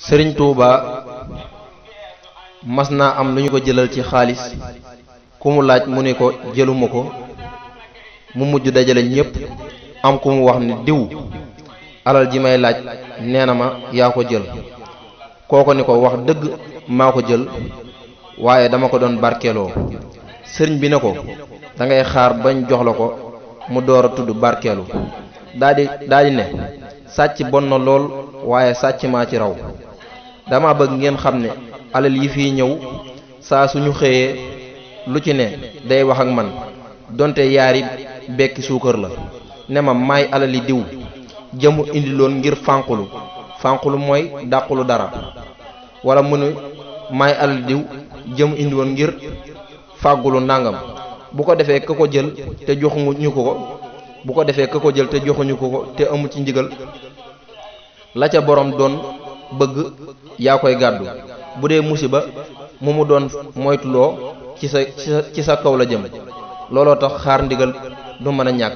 sëriñ Tuuba mas naa am lu ñu ko jëlal ci xaalis ku mu laaj mu ne ko jëluma ko mu mujj dajale ñépp am ku mu wax ni diw alal ji may laaj nee na ma yaa ko jël kooko ni ko wax dëgg maa ko jël waaye dama ko doon barkeeloo sëriñ bi ne ko dangay xaar bañ jox la ko mu door a tudd barkeelu daldi ne sàcc bon na lool waaye sàcc maa ci raw dama bëgg ngeen xam ne alal yi fiy ñëw saa suñu xëyee lu ci ne day wax ak man donte yaari bekki suukar la ne ma may alali diw jëmu indiloon ngir fànqulu mooy dàqulu dara wala mu ne may alali diw jëmu indiwoon ngir fàggulu ndàngam bu ko defee ka ko jël te joxuñu ko te amu ci ndigal la ca borom doon bëgg yaa koy gàddu bu dee musiba mu doon moytuloo ci sa kaw la jëm looloo tax xaar ndigal du mën a ñàkk